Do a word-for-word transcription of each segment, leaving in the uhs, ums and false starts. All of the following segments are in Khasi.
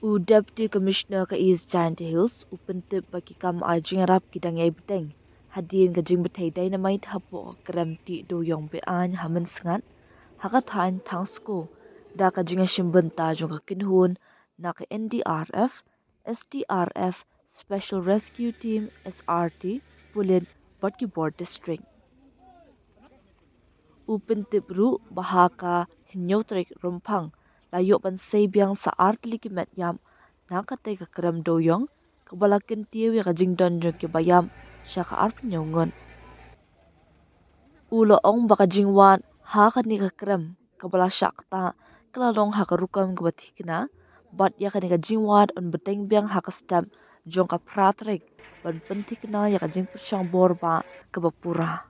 U Deputy Commissioner ka East Jaintia Hills u pyntip ba ki kam ai jingïarap ki dang ïai bteng hadien ka jingbthei dynamite hapoh ka krem tih dewïong be-aiñ ha Mynsngat ha ka thaiñ Thangsko da ka jingïashim bynta jong ka kynhun na ka N D R F, S D R F, Special Rescue Team, S R T, pulit bad ki bor district. U pyntip ruh ba ha ka hynñiew tarik Rymphang la ïoh ban sei biang sa ar tylli ki met ïap na katei ka krem dewïong, kaba la kyntiew ïa ka jingdon jong kiba ïap sha ka arphew hynñiew ngut. U la ong ba ka jingwad ha kane ka krem kaba la shah ktah ka la long ha ka rukom kaba thikna, bad ïa kane ka jingwad yn bteng biang ha ka step jong ka phra tarik ban pynthikna ïa ka jingpyrshang bor ba kaba pura.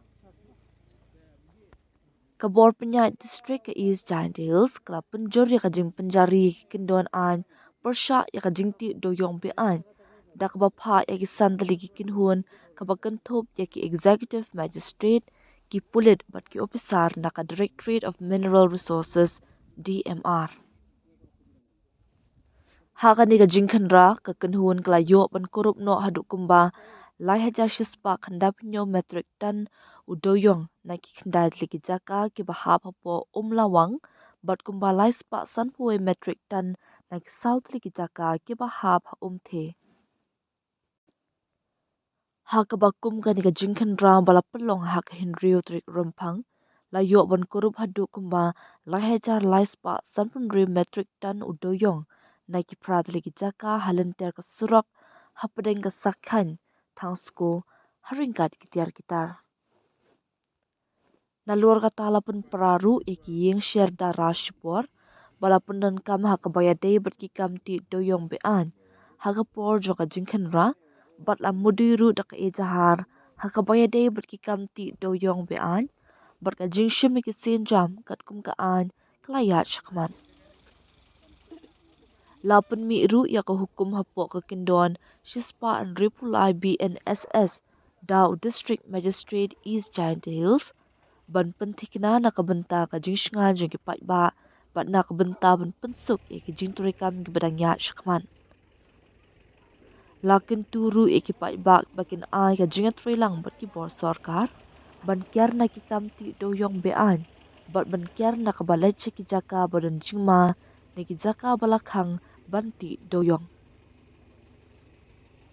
Ka bor pynïaid district ka East Jaintia Hills ka la pynjur ïa ka jingpynjari ïa ki kyndon aiñ pyrshah ïa ka jingtih dewïong be-aiñ da kaba phah ïa ki san tylli ki kynhun, kaba kynthup ïa ki executive magistrate, ki pulit bad ki ophisar na ka Directorate of Mineral Resources, D M R. Ha kane ka jingkhynra, ka kynhun ka la ïoh ban kurup noh haduh kumba lai hajar shispah khyndai phew hynñiew metric ton u dewïong na ki khyndai tylli ki jaka kiba hap hapoh Umlawang, bad kumba lai spah sanphew wei metric ton na ki saw tylli ki jaka kiba hap ha Umthe. Ha kaba kum kane ka jingkhynra ba la pynlong ha ka hynriew tarik Rymphang, la ïoh ban kurup haduh kumba lai hajar lai spah sanphew hynriew metric ton u dewïong na ki phra tylli ki jaka ha lynter ka surok hapdeng ka Sakhan Thangsko ha ryngkat ki tiar ki tar. Nalor kata la pynpra ruh ïa ki ïing sher dara shipor ba la pyndonkam ha kaba ïadei bad ki kam tih dewïong be-aiñ ha ka por jong ka jingkhynra, bad la mudui ruh da ka ejahar ha kaba ïadei bad ki kam tih dewïong be-aiñ bad ka jingshim ïa ki sienjam katkum ka aiñ ka la ïaid shakhmat. La pynmih ruh ïa ka hukum hapoh ka kyndon shispah hynriewphew lai B N S S da u District Magistrate East Jaintia Hills ban pynthikna na ka bynta ka jingshngaiñ jong ki paidbah bad na ka bynta ban pynsuk ïa ki jingtrei kam kiba dang ïaid shakhmat. La kyntu ruh ïa ki paidbah ba kin ai ka jingïatreilang bad ki bor sorkar ban kiar na ki kam tih dewïong be-aiñ bad ban kiar na kaba leit sha ki jaka ba don jingma ne ki jaka ba la khang ban tih dewïong.